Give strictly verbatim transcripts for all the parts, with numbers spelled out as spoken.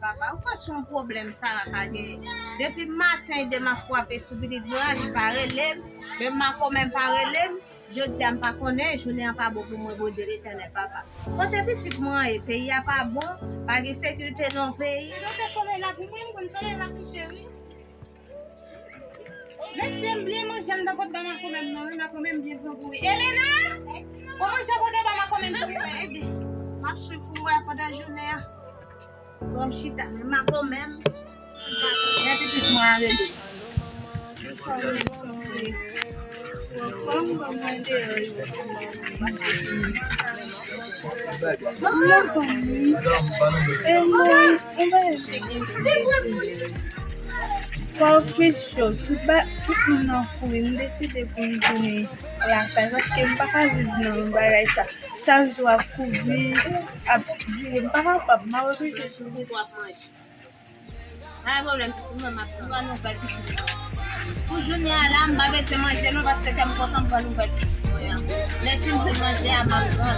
Papa, ou kwè se yon pwoblèm Sara ka genyen? Depi maten, de m ap frape sou pitit mwen an, li pa rele m. Menm makomè m pa rele m. Jodi a, m pa konnen, jounen an pa bon pou mwen, Bondye Letènèl, papa. Kote pitit mwen an ye? Peyi a pa bon, pa gen sekirite nan peyi. Kote solèy la pou mwen, m konn solèy la kouche, wi. Mesye, m bliye manje m nan pot ba makomè m non, wi, makomè m byen pran kouri. Elena! Bon manje pote ba makomè m kouri, wi. Ebyen, m ap swiv pou m wè pandan jounen an. Bon, m chita, men makomè m. Men pitit mwen a rele. Fòk kesyon, tout ba, tout moun nan kouri, m deside pou m tounen lakay, paske m pa ka viv nan bagay sa. Chak jou ap kouri, ap vire, m pa kapab, m ap oblije tounen. Pa gen pwoblèm, pitit mwen, m ap pran nouvèl pitit mwen. Pou jounen an la, m pa bezwen manje non, paske kè m kontan m pran nouvèl pitit mwen an. Lè fin de manje a, m ap pran.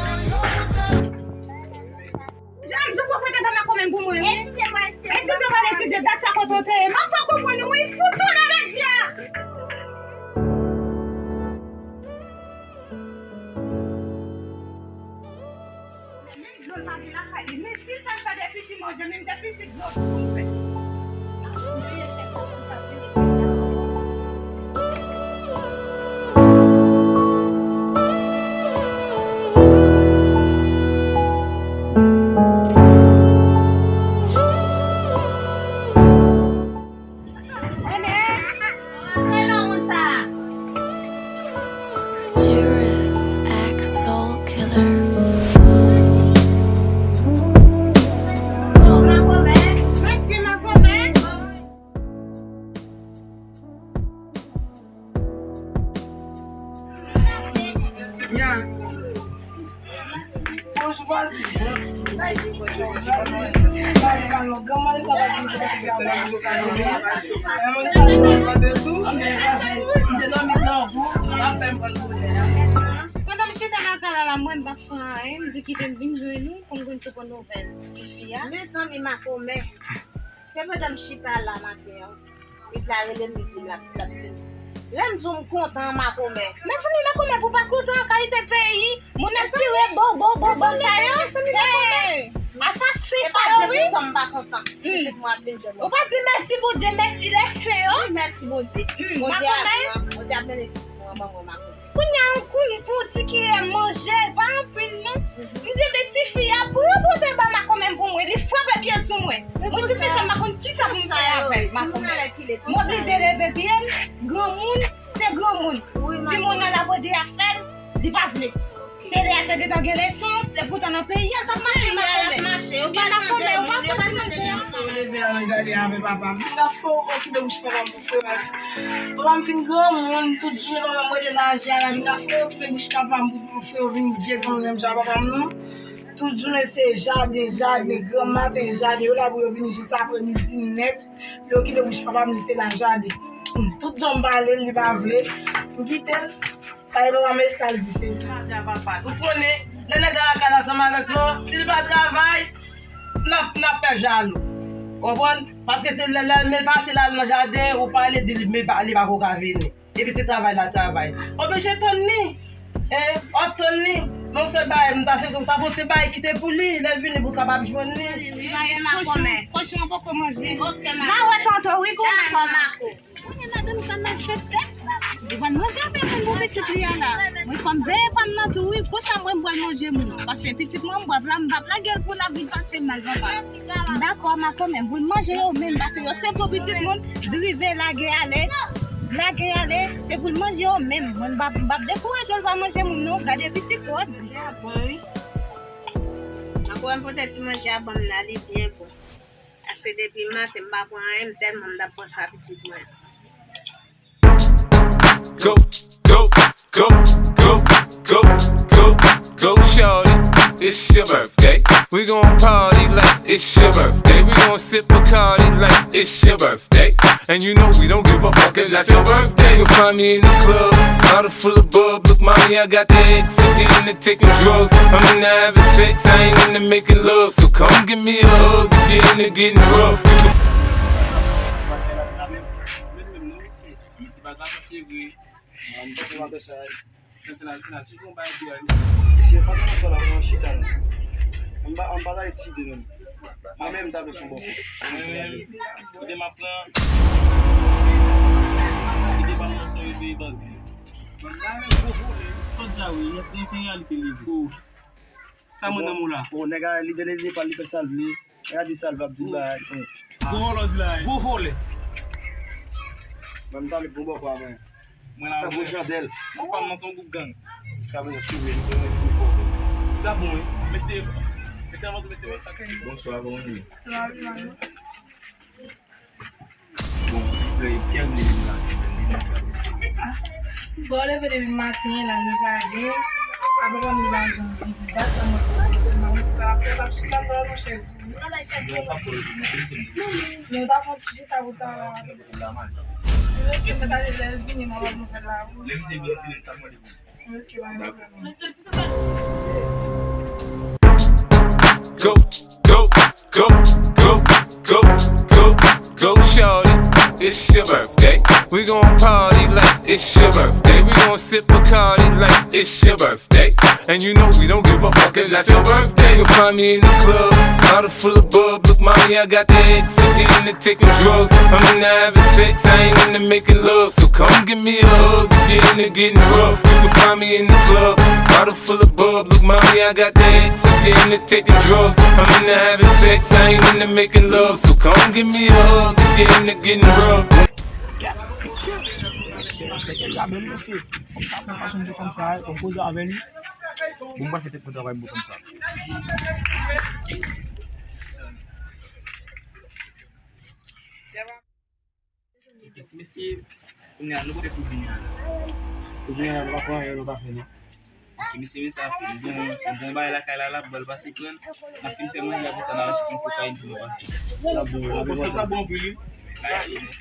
Jan m di w pou w pote ba makomè m pou mwen, wi. Etidye w al etidye, dat sa kote w te ye. M ap fè w konprann, wi, fout tounen jodi a. Men menm dlo l pa gen lakay li. Men si sa m fè defisit manje, menm defisit dlo pou m fè. Giraffe X Soul Killer. Pandan m chita nan kay la, la, mwen m pa fè anyen, m di kite m vin jwenn ou pou m konn si w pran nouvèl tifi a. Mezanmi, makomè, se pandan m chita la maten an. Li ta rele m, li di m l ap, l ap vini. Lè m di w m kontan an, makomè. Mezanmi, makomè, pou pa kontan an, kalite peyi moun ap tire bo, bo, bo, bo sa yo. Hey! Asasen sa yo, wi. Epa de kontan m pa kontan. Pitit mwen ap vin jwenn mwen. Ou pa di mèsi Bondye, mèsi lèsen yo. Wi, mèsi Bondye. Bondye ap, Bondye ap beni pitit mwen, ban mwen makomè. Kounye a, yon kout pou ti kiyè manje, pa anpil non. M di, men tifi a, pou yo pote ba makomè m pou mwen, li frape pye sou mwen. Mwen, tifi sa, m pa konn kisa pou m fè avè l, makomè. M oblije leve pye m, granmoun, se granmoun. Timoun nan la pwodui a fè l, li pa vle. Se lè a te gentan gen leson, se poutan nan peyi a, l t ap mache, makomè. Men makomè, ou pa pote manje a. Yo leve a nan jaden avè papa m. M ka fè w okipe bouch papa m pou frè m. Papa m fin granmoun, tout jounen papa m rete nan jaden, m ka fè w okipe bouch papa m pou, pou frè w vin vye granmoun menm jan papa m non. Tout jounen se jaden, jaden, granmaten jaden, yo la pou yo vini jis apremidi nèt, pou yo okipe bouch papa m, li se nan jaden. Tout jan m pale l, li pa vle, m kite l. Pale papa m, e sa l di, se sa. Jaden papa, ou konnen, lè nèg la lakay la ansanm avèk nou, si l pa travay, n ap, n ap fè jalou. Ou konprann? Paske se lè, lè, men l pase l al nan jaden, ou pale, di li, men li pa, li pa ko ka vini. Epi se travay la travay. Oblije tann li. E, w ap tann li. Non se bay, m ta se, ta fon se bay kite pou li. Lè l vini pou w kapab jwenn li. Kochon, kochon an poko manje. N a wè tanto, wi, konnen. Konnen madanm sa malfektè. Li pral manje avè moun pou pitit li a la. Mwen fò m veye pa m nan tou, wi. Konsa mwen m pral manje moun. Paske pitit mwen, m pral la, m p ap lage l pou l ap vin pase mal, papa. M dakò, makomè, m pou l manje yo menm, paske yo se pou pitit moun, drive, lage ale, lage ale, se pou l manje yo menm. Mwen, m p ap, m p ap dekouraje l pa manje moun, non, gade pitit ou. Byen bon, wi. Makomè, pote ti manje a ban m la, li byen bon. Paske depi maten, m pa pran anyen, m tèlman m t ap panse a pitit mwen. Go, go, go, go. Go, go, go, shorty, it's your birthday. We gon' party like it's your birthday. We gon' sip Bacardi like it's your birthday. And you know we don't give a fuck, it's not your birthday. You'll find me in the club, bottle full of bub. Look, mommy, I got the X, I'm into taking drugs. I'm into having sex, I ain't into making love. So come give me a hug if you're into getting rough. You can Mesye, pa gen afè la, pran chita la. Anba, anba la, e ti de nou. Mwen menm, m ta vle sou bò. Mwen menm, kote m ap pran. Kote pa mwen, se yon peyi bandi. Sòt la, wi, se yon reyalite li. Sa mwen nan mou la. Bon, nèg a, li de, li de pa, li fè sa l vle. Gade sa l va ap di bagay. Gwo vòlò di la. Gwo vòlè. Mwen, m ta vle bon bòkò a mwen. Mwen la, fè gwo chandèl. Mwen pa m nan son gwoup gang. Sa mwen sou vle, li konnen ki fò. Sa bon, wi. Mesye, mesye, avan tou, mesye, mesye. Bonswa, kòman w ye? Bon, silvouplè, kèl li menm la, li menm la. Bon, leve depi maten la, nan jaden, apre ban nou lajan, epi dat sa mwen fè, mwen sa la fè, l ap chita nan yon chèz. Yon pa pòz, mwen te di. Yon ta fè yon ti chita pou ta. Mwen te di, lè l vini, mwen ap nou fè la. Lè misye vini, ti nèg ta mande pou. Ok, bye. Go, go, go, go, go, go, go, shorty. It's your birthday. We gon' party like it's your birthday. We gon' sip Bacardi like it's your birthday. And you know we don't give a fuck, it's not your birthday. You'll find me in the club, bottle full of bub. Look, mommy, I got the X, if you're into taking drugs. I'm into having sex, I ain't into making love. So come give me a hug if you're into getting rough. You can find me in the club, bottle full of bub. Look, mommy, I got the X, if you're into taking drugs. I'm into having sex, I ain't into making love. So come give me a hug if you're into getting rough. Kòm ta pran pasyon pou fanm sa, kòm koze avè li. Bon, m pase tèt pou travay pou fanm sa. Epi ti mesye, kounye a, nou kote pou vini a la? Pou vini a la, nou pa pran anyen, nou pa fè non. Ti mesye, men sa, m gon, m gon bagay lakay la, la, bòl pase pran. N ap fin fè manje, apre sa, n al achte yon kokayin pou nou pase. L ap bon, l ap bon. Pòs la pa bon anpil, wi. Bagay li, non.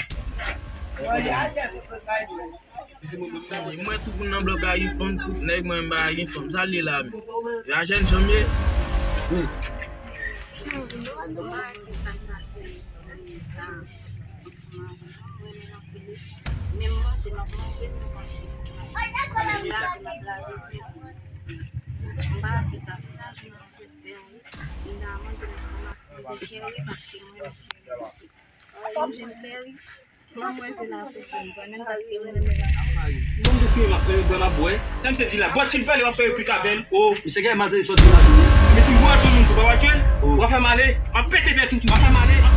Mwen tout moun nan blòk la gen fanm, tout nèg mwen m pa gen fanm. Sa l ye la menm? E a jèn janm ye? Wi. Menm manje m ap manje, menm manje m ap lave, m ap lave. M pa fè sa, mennaj mwen fè sè wi. Li nan manje nan fòmasyon de kè wi, paske mwen menm. Mwen menm jen klè wi. Mwen mwen jen nan fè jen, mwen menm paske mwen menm. Bon, m te fini, m ap fè, bon, m ap bwè. Sa misye di la, bwè silvè li w ap fè replik avè l. O. Misye gen mal te sòti la. Men si m voye tout moun pou pa w a tchwe l, w ap fè m ale. M ap pete tèt ou tou. W ap fè m ale.